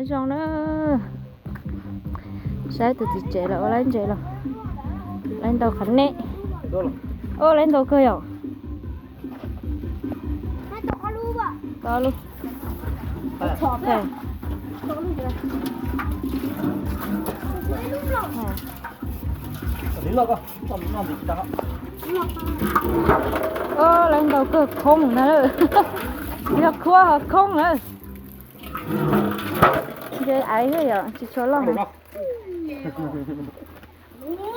Zoo na, saib tus txiv tsev los ua laib ntses los, laib ntau qhov nej. Ua laib ntau kawg yom. Ob lub. Ua laib ntau kawg, khoob na lawm. Yog khuab ho khoob lawm. Ntses aiv thiab yom, tsis tshua loj heev.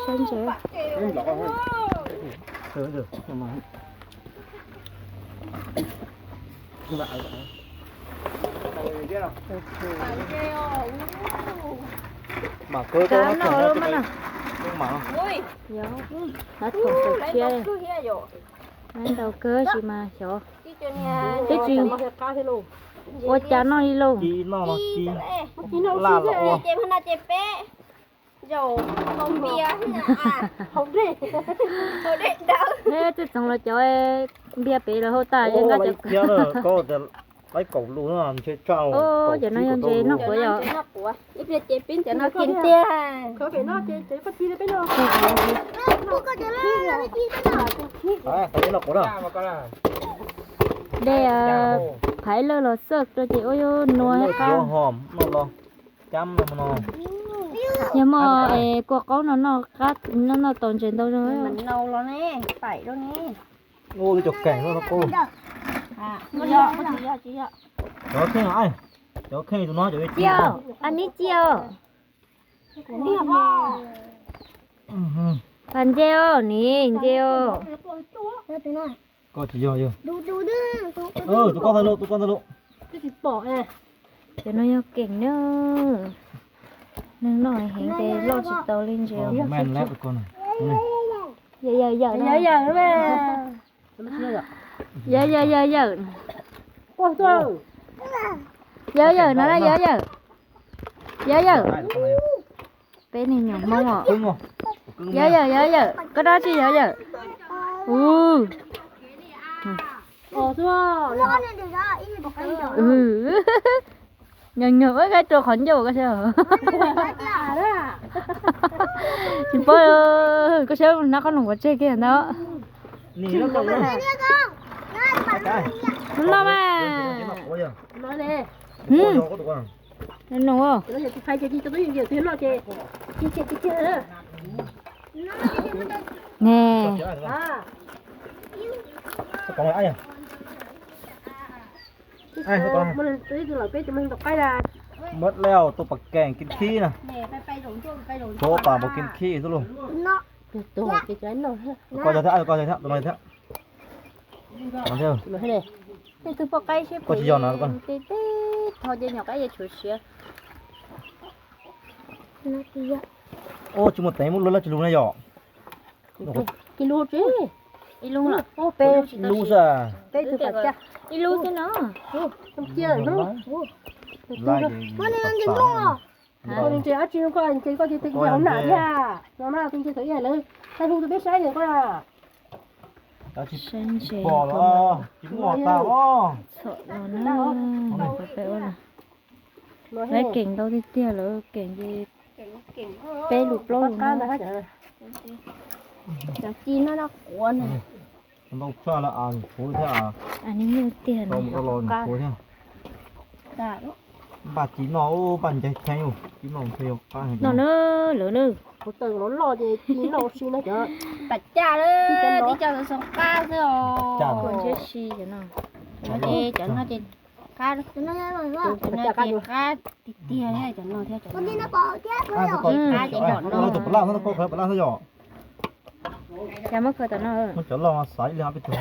Saib ntses. Kav no los mas no. Yog, hab thaum sawv tshiab. Laib ntau kawg tsis mas xyov twb tsis ua cas noj li lauj. Twb txoov los cov npias pem los hau tas, nqa cov, laib kaum lus ntshe tsau. Cov no yog ntses noj quav yom. Dej phaiv lawj los xwb rau ces ua yuav nua thiab qab. Yog muaj kua qaub no noj qab, noj noj tau ntses ntau zoo. Cov kheej, cov kheej tus no cov cia, a neb cia. Pas nce os, nim nce os. Koj tsis yog, yog. Tus koj ntag lauj, tus koj ntag lauj. Cov no yog keem na. Neeg noj heev ces loj tsis tau li ntses. Yawm yawm, yawm yawm, yawm yawm, yawm yawm no, yawm yawm. Peb niag nyuam Hmoob os. Yawm yawm, yawm yawm, koj dab tsi yawm yawm? Ub, nyuam nyuam ua qaib rau qhov ncauj koj saib. Tsis paub, koj saib hnab qhob noom pov tseg kiag ntawd. Noj mas. Noj. Ne. Muab laj tus pas keem kiv khib na. Tshuav pas npaum kiv khib xwb lauj. Koj yog thiab, koj yog thiab, tus no yog thiab. Koj tsis yog no. Ua tsis muaj teev muab luag laj tsis lug na yom. Ib lub xwb. Ib lub xwb. Ntses dab tsi koj ntses koj ces tes hauv nam thiab no mas tus ntses thaum ib lawv thaij hu rau peb saib ntses koj. Saib ntses koj mas txhom los na. Peb ua lawv keem ntau tiag tiag, lawv keem ces peb lus plaub lus no. Cov ci no no quav na. Ntau tshaj lawm, kuv thiab. Nws nyuaj tiag no. Npaj ci noj, npaj ncaig kheej, ci noj ntshe yog qab heev no na. Lawv na, kuv taw los loj ces ci noj si no cov. Pas caj lawm, tib co xov qab xwb os. Ntshiab si cov no. Cov no ces qab, cov no ces qab tiag tiag cov no thiab. Qab ces nram no. Tus pas laj xwb, koj khaws pas laj xwb yom. Muab cov loj xav ib leeg ob peb tug,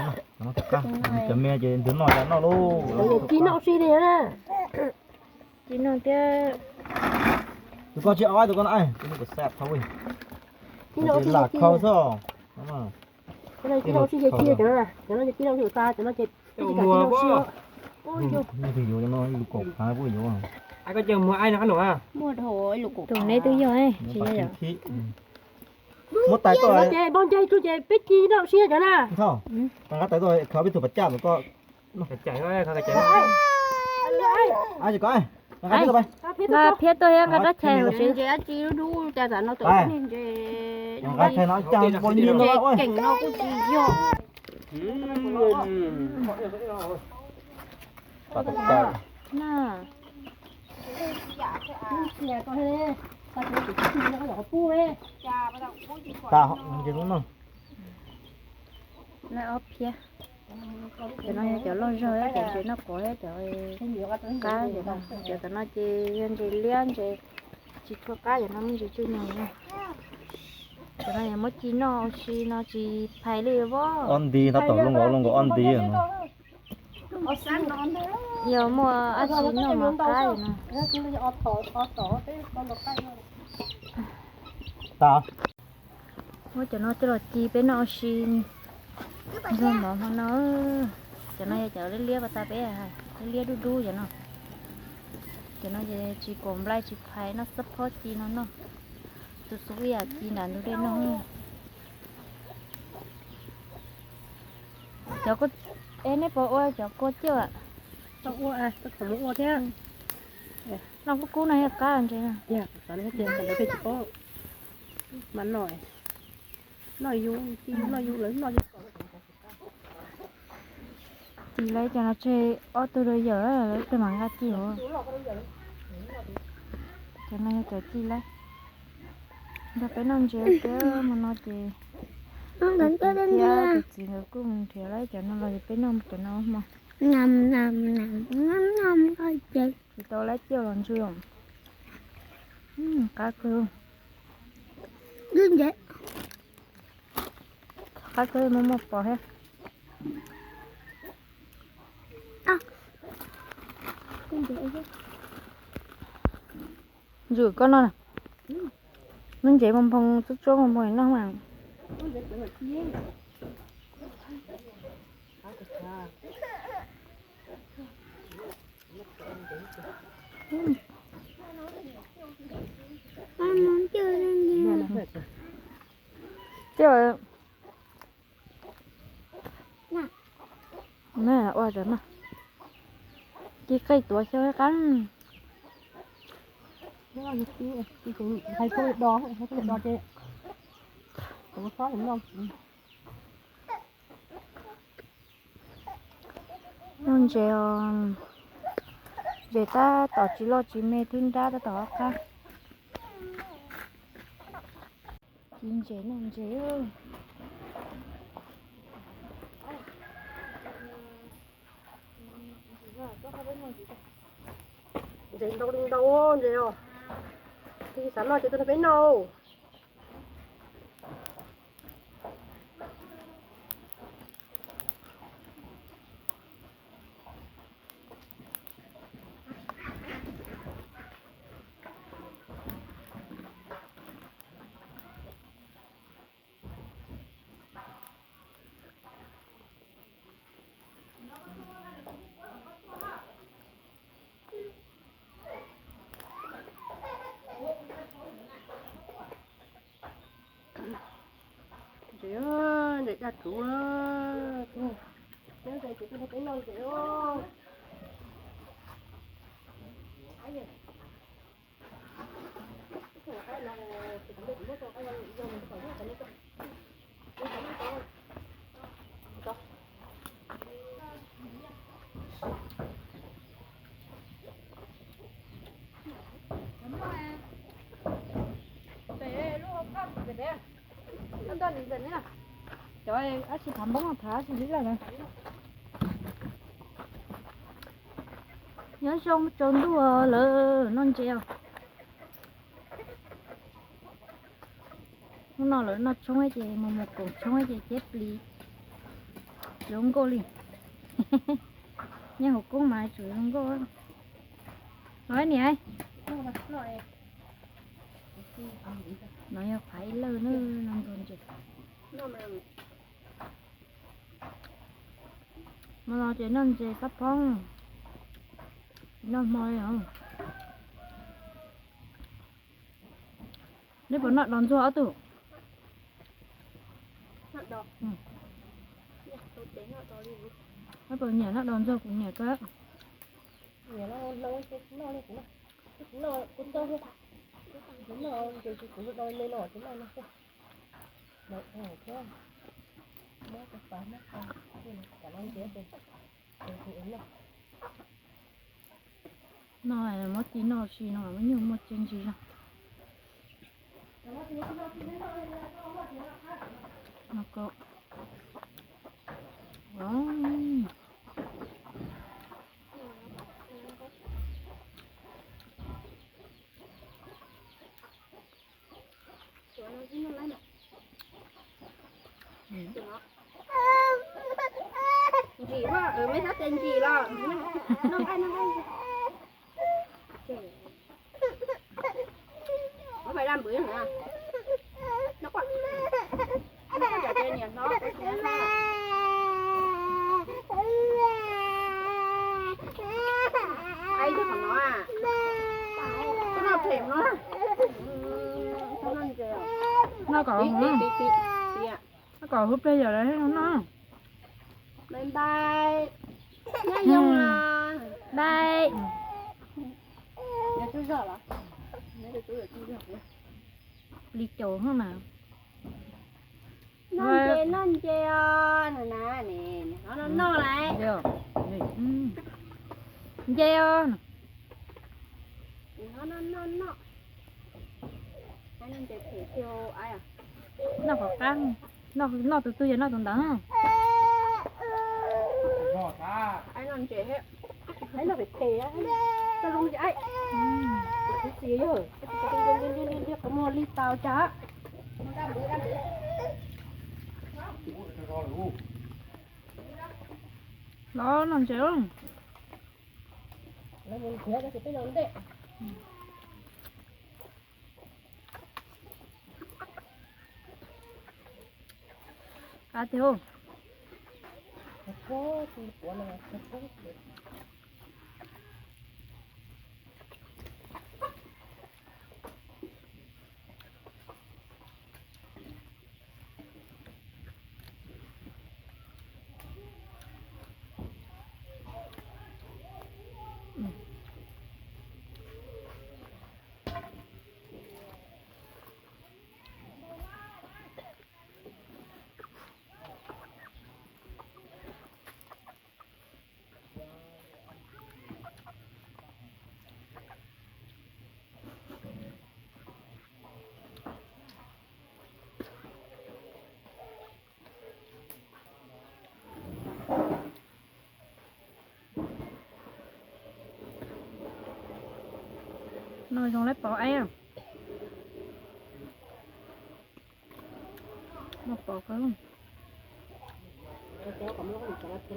cov me ces ntws noj ces noj lauj. Ci noj si li na. Ci noj thiab. Tus koj tsis ob tus koj no, tus no kuv xav thau. Ci noj si lam khau xwb. Ci noj si ces ci cov no, cov no ces ci noj si tas, cov no ces ib tug yuav cov no ib lub kaum phav kuj yuav. Muaj dhau ib lub kaum phav. Tus neb twb yog tsis yog. Muab tais tuaj ces npog ncaig tsuj ces peb ci noj si cov na. Nqab tais tuaj khaws peb tug pas caj mus koj. Ab, koj, Nqa phiab tuaj thiab nqa rab chais hauv tsev. Nqa chais no cas pua nyiaj no ua. Lawv ob phiab. Cov no yog cov loj zog, cov ntses noj quav thiab cov qab, cov tom no ces yog ntses liab, ntses tsis tshua qab, cov no muaj ntsis tsuj nyuag. Cov no yog muab ci noj ua si no tsis phais li os. Ob nti tab tom loo nkaus loo nkaus ob nti no. Yog muaj dab tsi noj mas qab no. Muab cov no coj los ci peb noj ua si ntxuag mov hmo no. Cov no yog cov liab liab pas tas peb, liab liab dub dub cov no. Cov no ces tsis kaum nplai tsis phais, noj xab phob ci no noj. Tus xub ib yam ci nram ntug dej no. Cov, es nej puas ua cov kua ciaj? Tau ua, tau ua thiab. Noj kub kub no yog qab ntses no. Mas noj, noj yus, ci noj yus lawv noj. Ci lawv cov no tseg ob tug rau yawm, lawv tej mam nqa ci hauv. Cov no yog cov ci lawm. Nrog peb noj ntses tiag, hmo no ces tus txiv nkawd kuj mus nrhiav lawm, cov no los peb noj cov no hmo. Tsis tau lawm, ciaj los ntsw. Qab kawg. Qab kawg, muaj muaj pos thiab. Ntsws koj noj. Lub ntses npoo npoo tsuab tsuab npoo npoo noj mas. Ua, ci qij tuav xyaw qab. Noj ntses os, ntses tab tom tsis loj tsis me, twb nrab tab tom qab. Ci ntses noj ntses. Ntses ntau li ntau ntses os. Twb xav noj ces tuaj nrog peb noj. Ntses, ntses daj kuv, ntses kuv, peb noj ntses. Cov dab tsi tham npoob tham tsis li lawm. Nyob zoo tsaus ntuj lawm, noj ntses os. Hnub no lawv noj tshoob ces mus mus koom tshoob ces ciab plis, tsis zoo nkauj li. Nyob hauv koob mas tseem zoo nkauj. No niam, no yog phav ib lawj na, no ntses. Hmo no ces noj ntses xab phob, noj hmo li os. Neb puas noj dos ntxuag ob tug? Neb puas nyiam noj dos ntxuag? Kuv nyiam kawg. Niam no no ces kuv noj li kuv noj, kuv noj kuv txob thiab, kuv noj ces kuv do me no kuv noj no xwb. Daim thiab, muab cov pas muab, cov no ntxiav ces kuv noj. No muab ci noj si no muaj nyuj muaj ci ntsis no. Ntsim, meb sab tes ntsim los, noj nqaij noj nqaij. Ov, fais daj npwv na, noj quaj, noj quaj tsam ces niam hnov. Ai, twb qhov no, koj noj phem no. Noj kom, noj kom hub pliag yam lawv no. Bye bye. Nyob zoo os. Bye. Plis caum hwj mas. Noj ntses noj ntses os, na, noj noj lawm. Ntses os. Noj noj noj. Noj qhov qab, noj tus twg yog noj tus ntawd. Noj phem phem, noj zoo li ai. Kuv txiv yog, qhov muag li tau cas. Los noj ntses. Qab tiag. No zoo lab pov aib. Muaj pov kawg. No, no, no, no, no, no, no, no, no,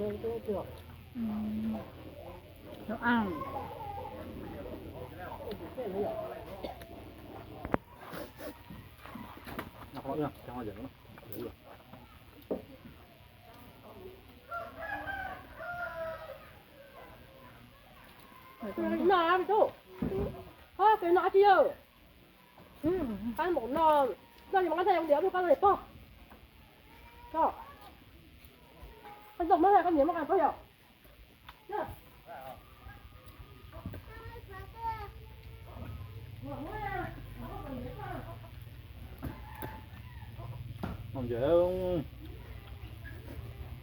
Noj ntses,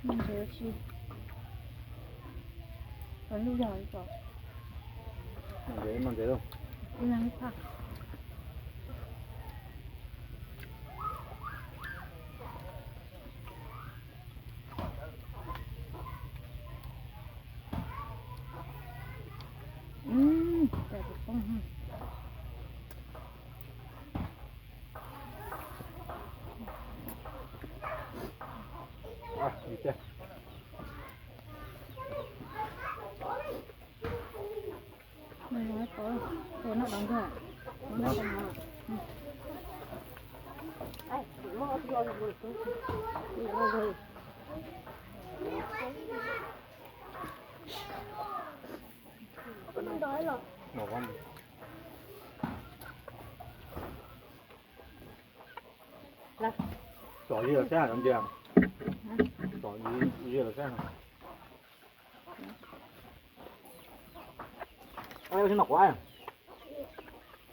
noj ntses tsis, lub yog tso, noj ntses, noj ntses lauj. Tsom zis lawm sab, tsom zis lawm sab. Tsom zis lawm sab. Sib noj quav,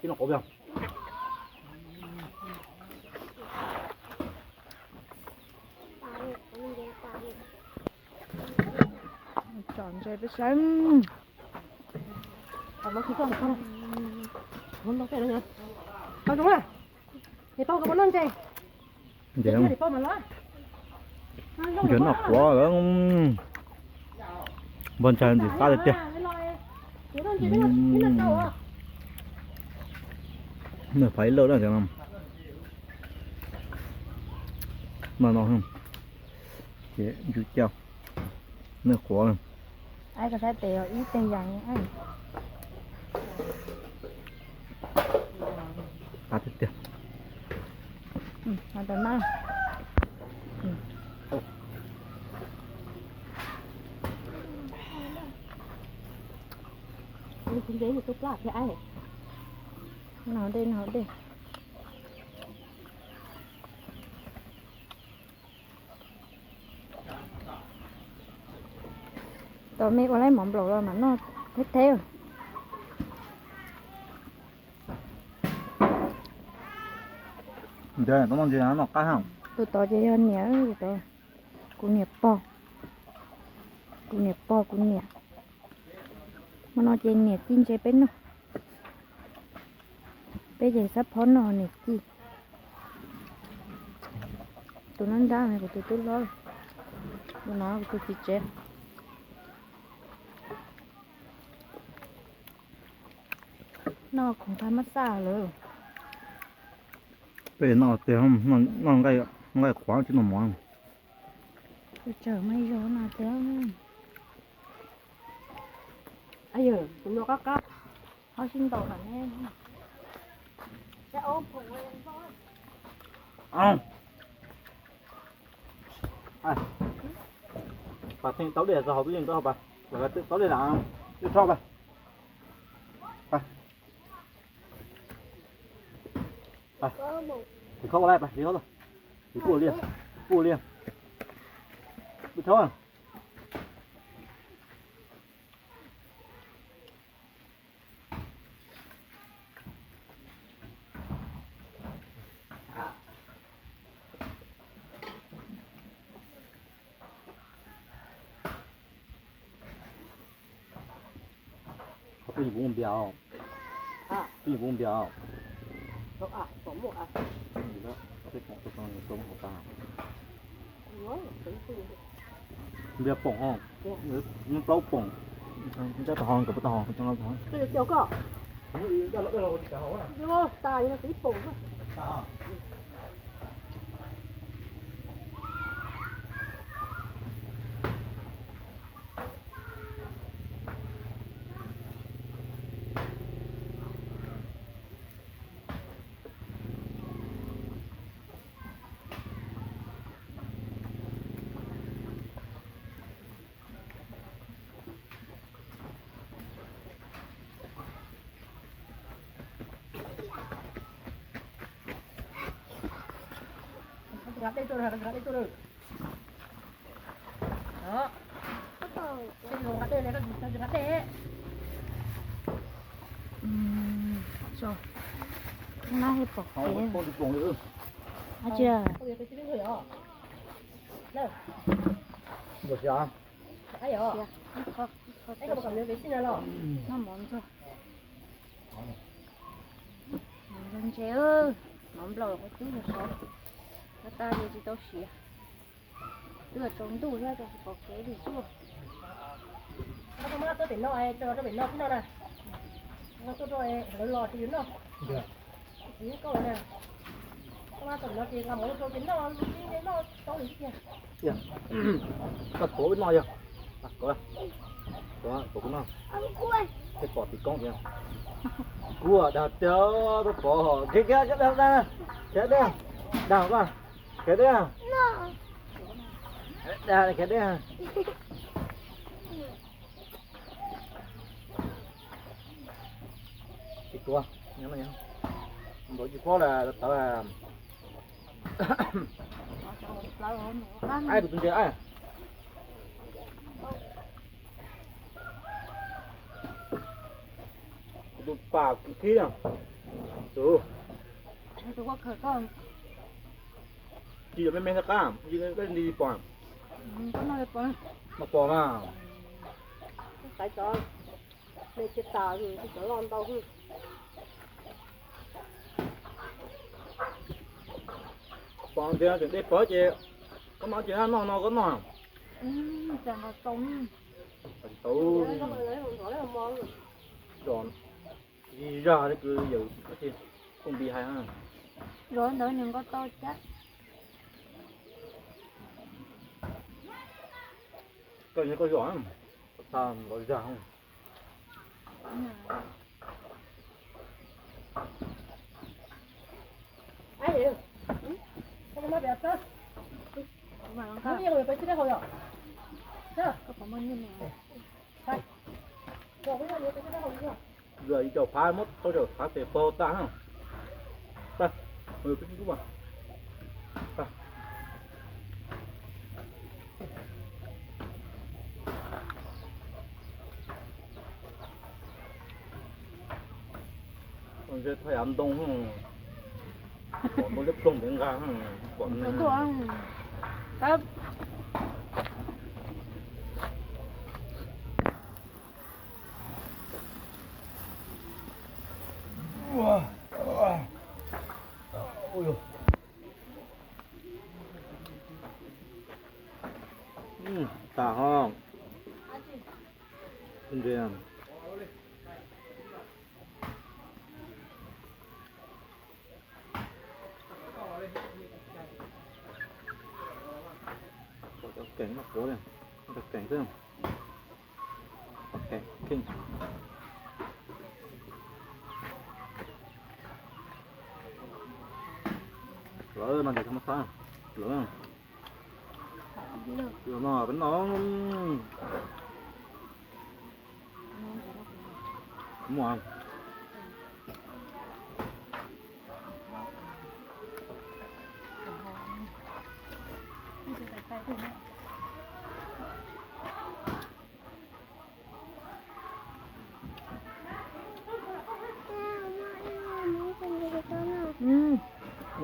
sib noj quav. Tsom ntses peb saib. Ntses noj quav, npog ntshai ntxim qab tiag tiag. Nws phav ib lawj na, no no, ces ntsuj cau, nws quav. Koj saib tes ib teg yas. Qab tiag tiag. No dej, no dej. Tau me ua laib mov nplaum los mam noj thiab thiab. Tus tod ces yog niam, kuv niam pog, kuv niam pog kuv niam. Hmo no ces niam ci ntses peb noj. Peb ces xab phob noj niam ci. Tus nab nrab no kuv tus tub hlob, tus no kuv tus txiv tsev. Noj khoom tag mab xaj lawm. Peb noj tiag, noj nqaij qhuav tsis noj mov. Tsawg mas yog no tiag. Yog tus no qab qab, ho sib ntaus lawm ne. Pas theej tau dej txog hauv peb yeej tau pas, lawv twb tau dej lawm, twb rho pas. Tiv khaub ua laij pas, tiv khaub, tiv puj liaj, puj liaj, puj thaub. Peb yeej puv npias, peb yeej puv npias. Npias poom ho, nyob plaub poom, nyob tau ho nkawd puas tau ho. Nab pom kev, ua tsi? Noj mov ntxuag. Ntses, mov nplaum los twb yog sov, tab tab ces tsis tau siav. Twb yog tsaus ntuj thiab, tsis pom kev li tuaj. Tuaj pem no, tuaj pem no xwb no na. Tuaj rau lawv los ces yus noj. Txiv koj na, koj mas tom no ces nqa mov rau ces noj, noj tau li tiag. Koj tuav wb noj yog, tuav, tuav kuv noj. Tej pom tim koob tias kuv dag tiag, koj pom, khiav, khiav, khiav, dag, dag, dag, khiav deb, dag, khiav deb. Tsis tuav, ntaus ib pob las tawv. Aib kuv tus ntses aib. Tus pam khib, tus, tus koj khaws koj, tsis yog me me thiab qab, tsis li pom, no pom mas. Xaiv cov me tsis tas, cov loj ntau. Pom tias tseem dej pawv ces koj mam cia noj no koj noj. Tau, zis zog li kwv yawm koom nti hais. Zov ntawd nws nqa tau cab. Koj nyob koj zos, koj txhob nqa zog. Ib caum phav muab rau caum phav tes pog tag. Ntshe thaj yav ntoo, pom ntoo liab ploog ntev nqa, pom. Tas ho. Cov keem no puav li, cov keem xwb. Keem, keem. Lawv no ces tsis muaj xab lawm. Lawv no peb no. Muaj.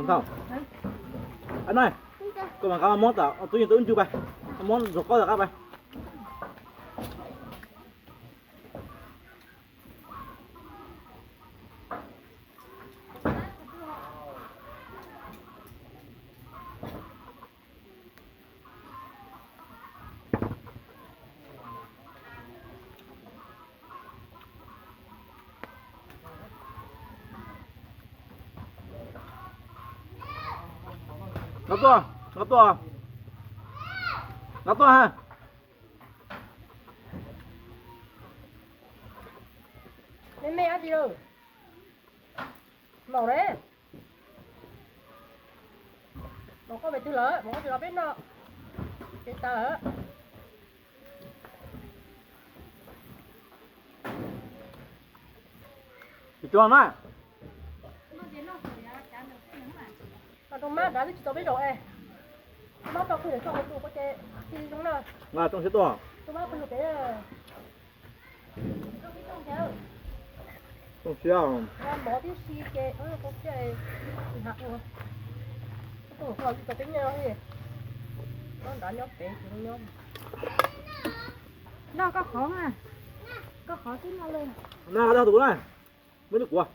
Ntau. Ab, no, koj mam nqa mob tom tub yeej tub ntswg pais, mob zog qab tom qab pais. Nqa tuaj, nqa tuaj, nqa tuaj ha. Me me ab tsi lawm. Maum ne. Maum koj pem twg lawm, maum koj tsis los peb noj. Peb tas lawm. Tsis tsuag na. Noj rau mab dav twb tsis tau peb zaum es. Mab tau pug yawm txoj tus ua ces tsis zoo na. Nqa rooj siab tuaj. Tus mab pug yawm pem. Rooj siab. Mov tib si ces rooj siab, tus tau peb nyob li. Nyob nrad nyob pem tsis zoo nyob. Noj koj qhov na, koj qhov twb noj lawm. Noj dag tus na, muab li kuv.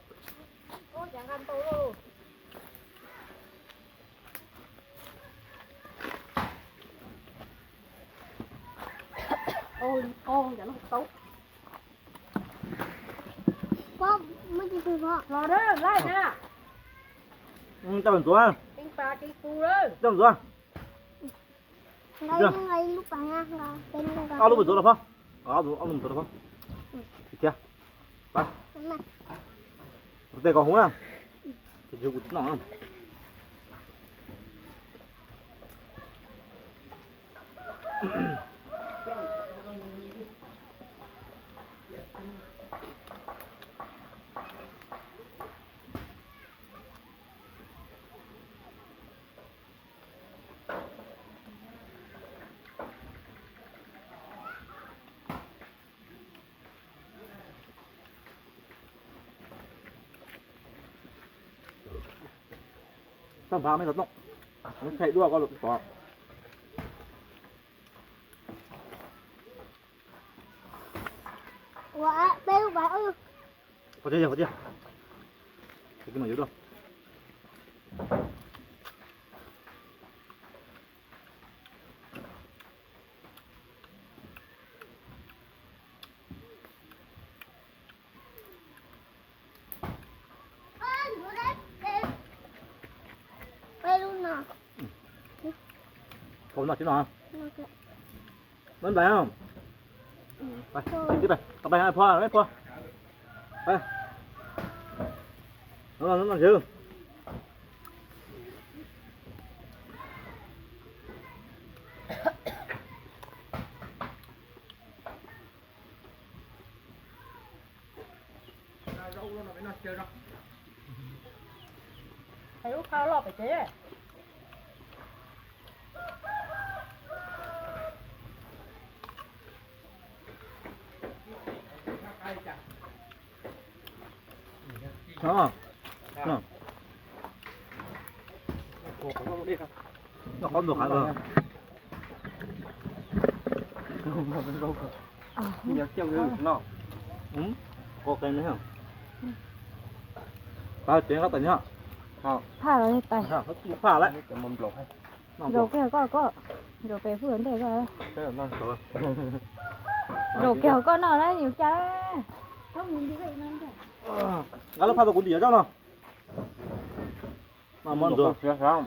Los da, laij na. Coj ntxuav. Coj ntxuav. Ob lub ntxuav los phab. Ob lub ntxuav los phab. Thiab. Tes kom huv na. Tes kuv noj. Txhob nphav me xov tooj, muab thaij duab koj los tod. Ua peb lub pas. Qhov tiag, qhov tiag. Qhov tiag mas yuav dua. Peb lub no. Peb lub no tsis no. Bye bye không? Bye. Bye bye, bye bye, bye bye. Bye. Nó là nó là dữ. Hais lub phao loj pem tsev. Noj qhov ntug qhov ntug. Qhov qees no. Qhov tsev nqab tais nyob. Phaj los tais. Phaj lawm. Zaum kiag koj, koj zaum pem hwj ntej koj. Zaum kiag koj noj na yus cas. Nqa lub phaj rau kuv ntim zoj no. Mas mov ntxuav.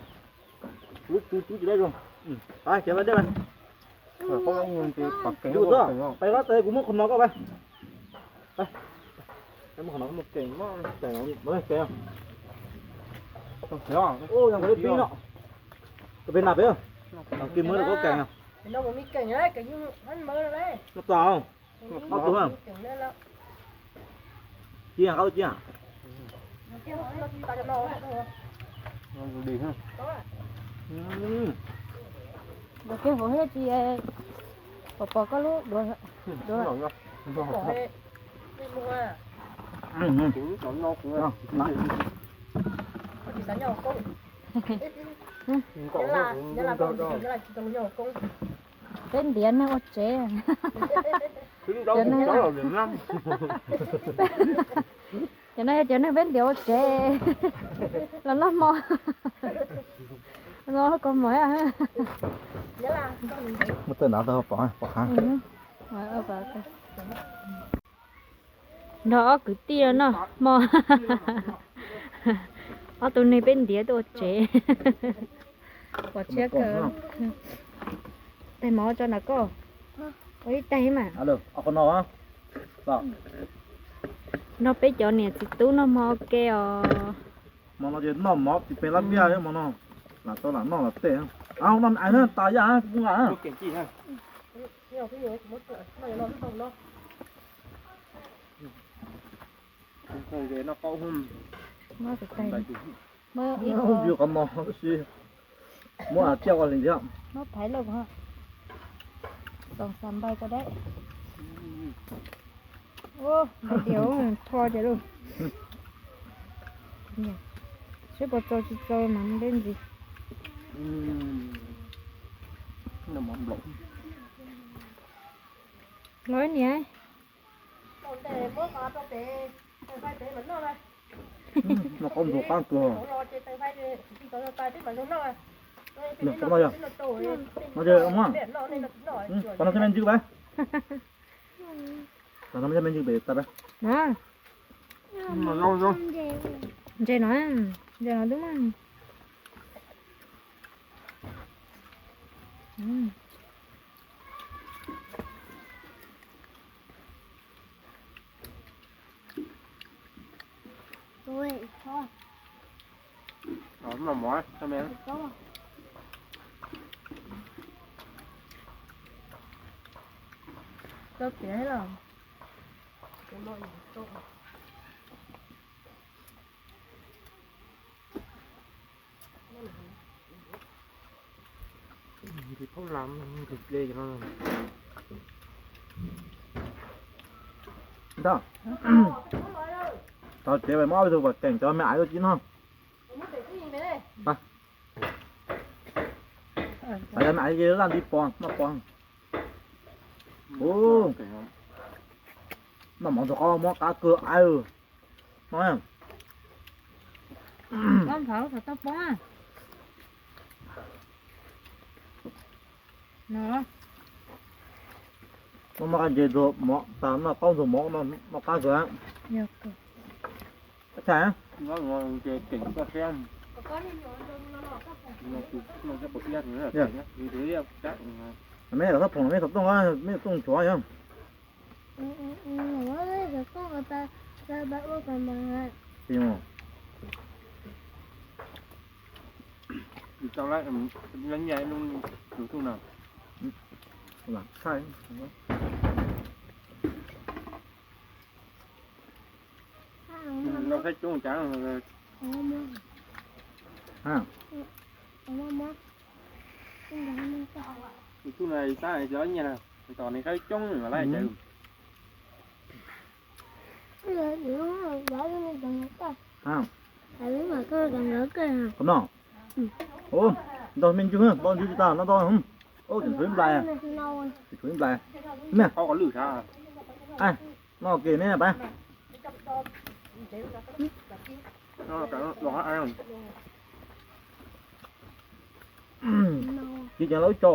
Lub tub tub tsis deb zoo. Qab khiav deb. Yus tuaj, pais qab tes kuv muab qhov no koj pais. Pais, muab qhov no muab kees, kees. Ub, yog kuv lub pib no. Peb nas peb, kis muab rau koj kees. No tau. Ob tug. Cia qab cia. Ua kiag hauv thiab tsis pom pom koj lub duav. Peb ntiav neeg ua tsev. Cov no yog cov neeg peb ntiav ua tsev los noj hmo. Noj kua muag. Muab tej nav tau pom pom qab. Nrog ob kwv tij noj hmo. Ob tug neeg peb ntiav tuaj ua tsev. Pom tshiab kawg. Tais mov tso nram koj. Ua ib tais mas. Nrog peb cov niam txiv tub noj hmo ua ke os. Hmo no ces noj mov tsis pes lab viaj mov no. Lam tau lam noj lam tej. Hmo no me ais na tas yaj kuv nqa. Muab ib qho mov si, muab cia ua li thiab. Muab phaiv lauj, xoom xas npais ko dab. Ua, npais diav tho ces lauj. Seb puas txaus tsis txaus mas deb ntxiv. Los niam. Noj qaub ntuag qab kawg. Noj yog, no ces muab, pab no thiab me ntsis pab. Pab no thiab me ntsis pab tas pab. Ntses no, ntses no twb muaj. Tau tiav los. Nqhis phaub lam, nqhis ple no. Ntag. Tau tsev mas muab ob tug vam keem cov me aiv tuaj ci no. Xav yog me aiv laj nti pos noj pos. Noj mov ntxuag qaub mob qab kawg aiv. No, noj qab nce ntxuag mov tas noj qaub ntxuag mov noj qab kawg. Me xab phoom me xov tooj, me xov tooj nchuav yog. Tus tub no tab cov nyiaj na, tos nws qab coob lawm. Qhov no, ntau me ntsis, npau ntsis tsis tas no tau. Tseem tshuav ib nplais, tseem tshuav ib nplais. Noj ke ne pab. Cia lawv tso.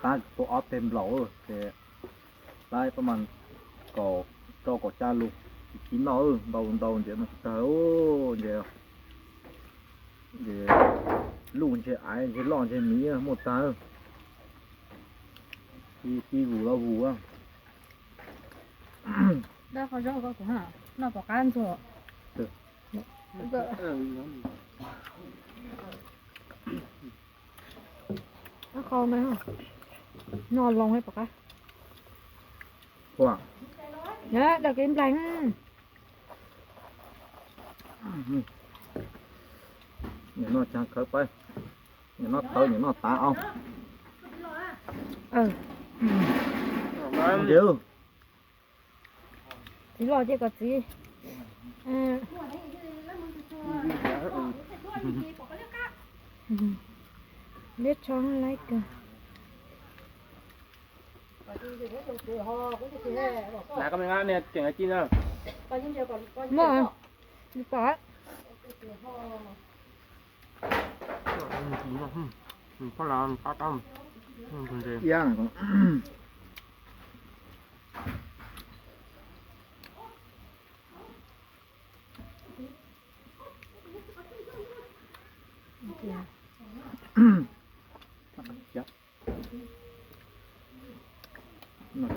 Tab tua ob peg nplaum ces tab pab mas kaum rau kaum xya lus, tsis noj, ntau ntau ntses no tsis tag, ntses, ntses luj ntseg aiv ntseg loj ntseg miv muaj tag. Ci vus los vus. Dab qhov zaub ko kuv noj pom qab ntxuag. Qhov no noj loo pom qab. Dag kev nplaig. Nws noj tshaj khawv pab, nws noj tawv nws noj tav au. Txiv los ces kom txiv liab tsho laib kawg. Muaj, li pom.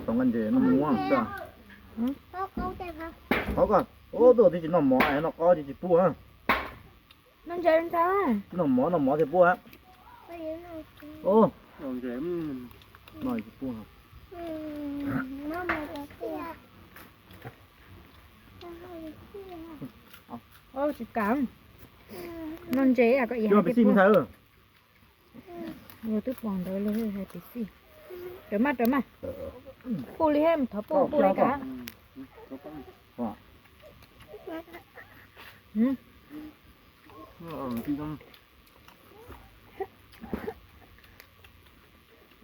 Tau nqaij ntses noj muab xwb. Qhov ko, ub, twb tias tsis noj mov es noj qaub ces tsis pub. Noj ntses ntag. Noj mov, noj mov thiaj pub. Noj tsis pub. Tsis kam. Noj ntses ko, ib hais peb xij me ntxhais. Yus twb pom ntawd los hais peb xij. Raws maj, raws maj. Pub li thiab, thov pub, pub li kav.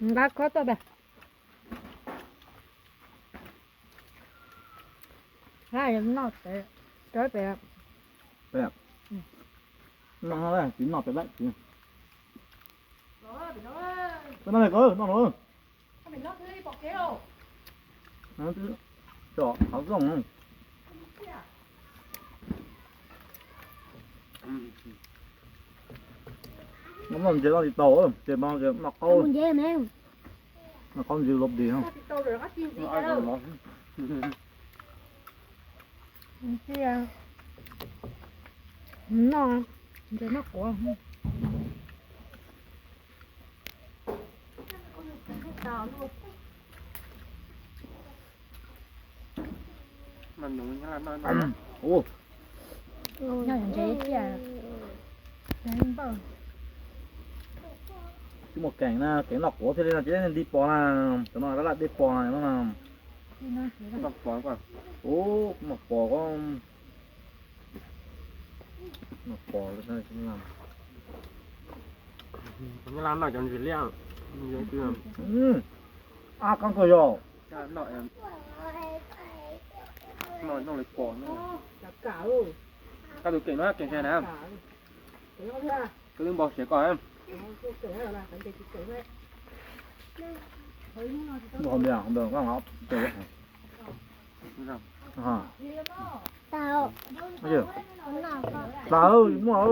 Nqa khob tuaj pem. Noj pem. Noj, tsis noj pem lawm tsis. Noj, noj, noj. Tsom qhov zoo. Noj ntses noj tsis tau, ces mas noj qaub. Noj qaub ntses los dis. Noj ntses noj quav. Ua, Nyob ntse cia. Twb muaj keem na, keem noj quav thiaj li no ces nti pos na, cov no laj laj dej pos na no na. Ub, noj pos ko, noj pos. Ab, kab kawg yog. Koj tus keem no keem sai na. Koj lub npau siav koj. Plaws muaj,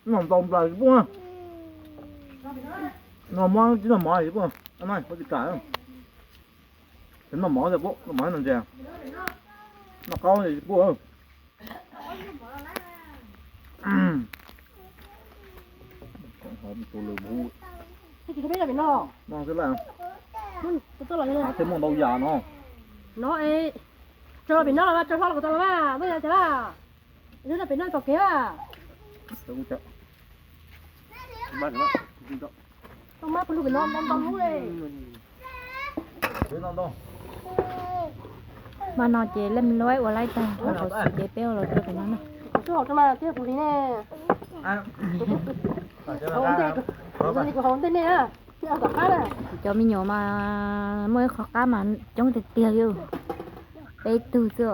noj ntau plaws tsis pub. Noj mov tsis noj mov tsis pub. Noj mov, noj mov no ntse, noj qaub tsis pub. Tej muaj ntau yam no. No es, tso pem no los mas, tso hlo los kom tau los mas, muaj yam cas lawm. Lub no pem no tom kev mas. Tau mas peb lub pem no ntau ntau lub li. Hmo no ces lej lub ua laib tag, hauv xwb ces peb ua los rau pem no na. Kuv twb hauv rau mas thiab kuv hliv ne. Kuv hauv ntej ne. Cov me nyuam mas muaj ib qho qab mas coob tiag tiag li, peb tug xwb.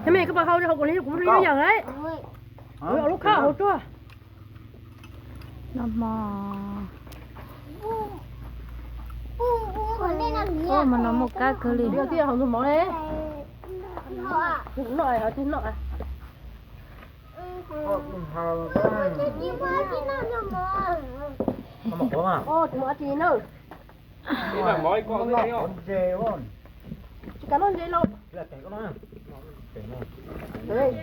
Txiv me, koj puas hau hauv kuv li kuv li yam lawm? Lub khab hauv tuaj. Noj hmo. Hmo no muaj kab kawg li. Tsis kav noj ntses los.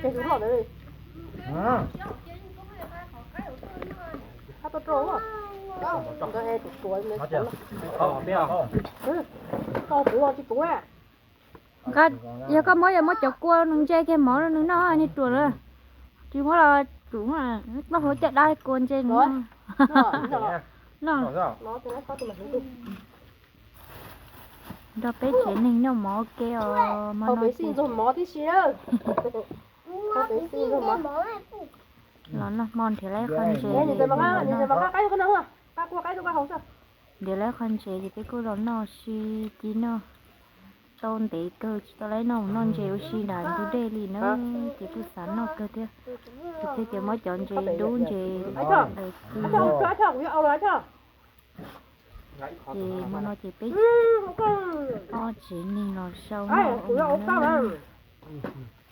Ces kuv loj ntawd li. Qab toj rau. Nkawd es tus tuav ntawd. Koj puav tsis puav. Yog koj muab, yog muab cov kua nws ntse kiag mov rau nws noj, niag ruam na. Tsis muab los tsum, noj hauv caj dab kua ntse nws noj. Nrog peb tsev neeg noj mov ua ke os. Hmo no ces los noj hmo nrhiav lawv qhov ntses, nrhiav lawv qhov ntses ces peb kuj los noj si ci noj. Tau ntev kawg tsis tau lawv noj, noj ntses ua si nram ntug dej li na, ces kuj xav noj kawg thiab. Ces thiaj ces muab cov ntses dub ntses daws ci. Ces hmo no ces peb ob tsev neeg los sau noj,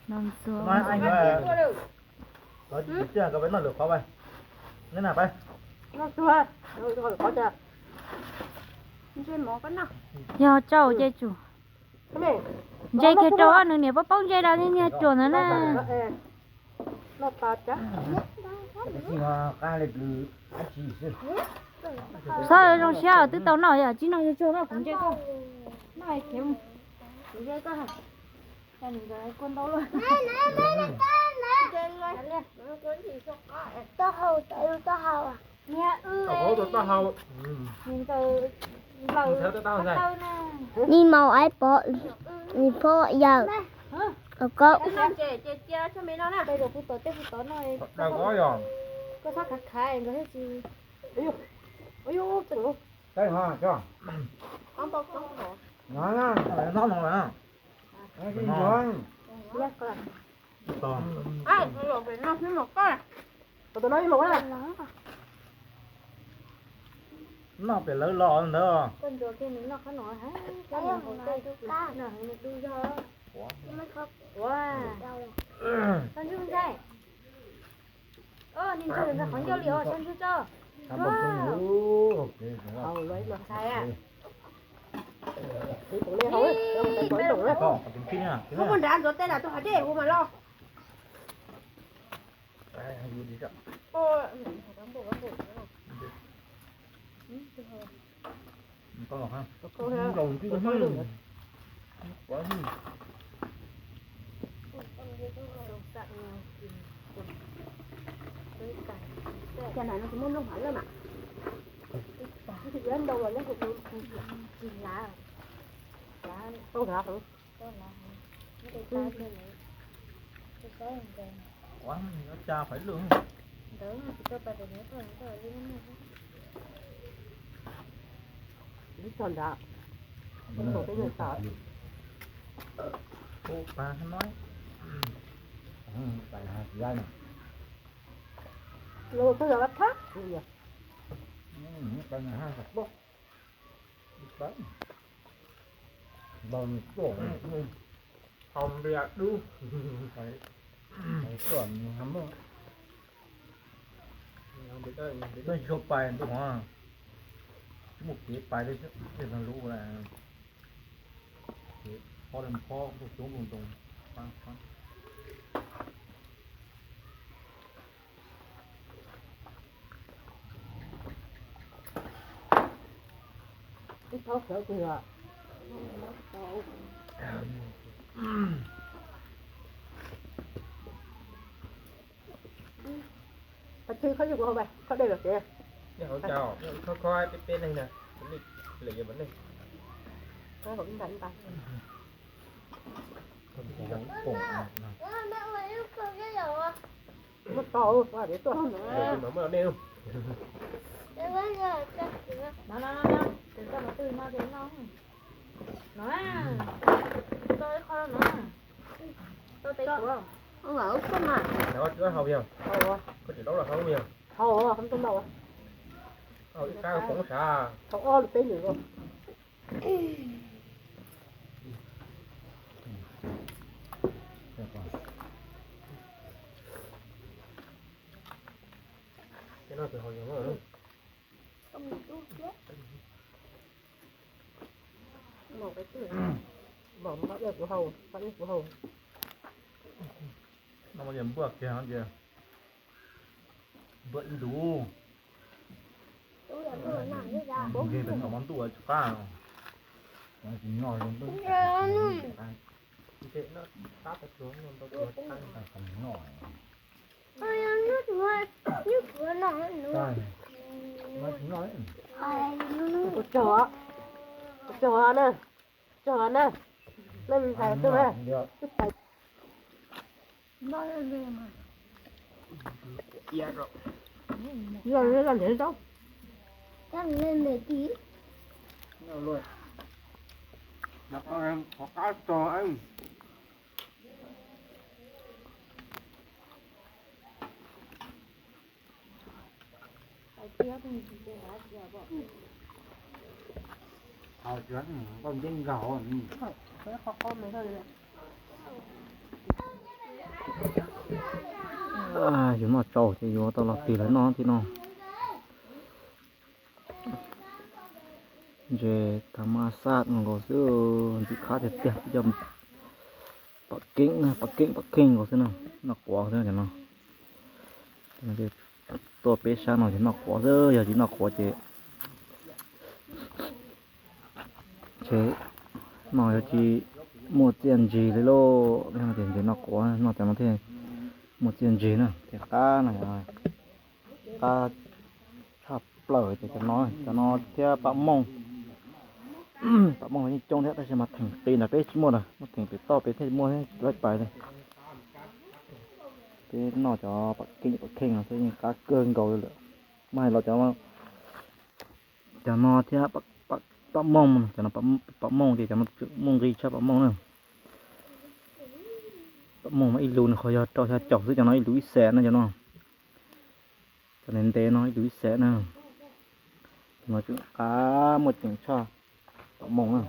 noj ntxuag. Yog tsau ces tsum. Ntse kiag rau nws niam pab paub ntse rau niag ruam ntawd na. Txhob zoo siab twb tau noj, yog tsis noj yuav tsuag noj kuv ntse koj. Noj kuv ntse koj. Ni màu áo bỏ, ni phó giờ. Có có. Cái hả, cho. Nó, nó, nó, nó, nó. Noj pem lawv los ntawd. Ntxuav tej na tus hais dej hu mas los. Cas no tsis muaj nplooj hov lawm mas. Tsis yuav ntau los neb tsis lav. Tau lav heev. Ntawd tsis tau pas ntawm no. Ib tog nrad, ib tog peb nws tod. Ua pas no, pas no haj tsis laib no. Los txog yog lab thab. Npog npia dub. Tuaj nws ha muaj, twb tsis tshua pais ntu hov, tsis muaj kev pais li, tej no lub, kev phob li phob ntuj coob ntuj ntoo. Ib thaub sawv kiag. Pas tseg khob yug kuv hau, khob dej los kev. Khob khob peb peb neeg na, lwm yog neeg. Khob hau ib nta ib nta. Muab tau, tau hais tias tuaj no. No, no, no, no, tus tau qhov twg no ces no. No, tau ib qho no. Tau tes kuv. Ua ub xwb mas. Lawv tsis hau yog? Hau. Koj tsis laub los hau yog? Hau, hau tau ntau. Hau ib kab poov sav. Hau ob lub peb nws los. Ces no tus hau yog. Npauj, npauj kuv hau, npauj kuv hau. No mas yog npauj kiag ces npauj ib ntus. Nqis pem no mas ntuj tsis qab. Kuv tsaug, kuv tsaug na, tsaug na, leej ntxhais tuaj na. Yog li koj nrhiav zaub. Qhov qab tso. Yus noj tsau ces yuav tau los tig lawv noj thiab no. Ntses tag maj xaj nkaus xwb, ntxim qab tiag tiag, cov pom keeb, pom keeb pom keeg nkaus xwb na, noj quav xwb cov no. Tuaj peb sab no ces noj quav xwb, yog tsis noj quav ces ces noj yuav tsis muaj txiaj ntsig li lauj. Ces noj quav noj cov no thiaj muaj txiaj ntsig na, thiaj qab no, qab tshaj plaws ces cov no, cov no thiab pam mooj. Pam mooj los yeej coob thiab tab sis mas theem qis ntawm peb tsis muaj na, muaj theem pem toj pem thiaj muaj thiab laib pais li. Peb noj cov pam keeb pam kheej no thiab yeej qab kawg nkaus li lawm. Mas hais los cov, cov no thiab pam mooj, cov no pam mooj ces cov no tseem muaj nqi tshaj pam mooj na. Pam mooj mas ib lus nws qhov yog rau xya caum xwb, cov no ib lus ib xees na cov no. Cov ntev ntev no ib lus ib xees na. Cov no tseem qab muaj ceem tshaj pam mooj na.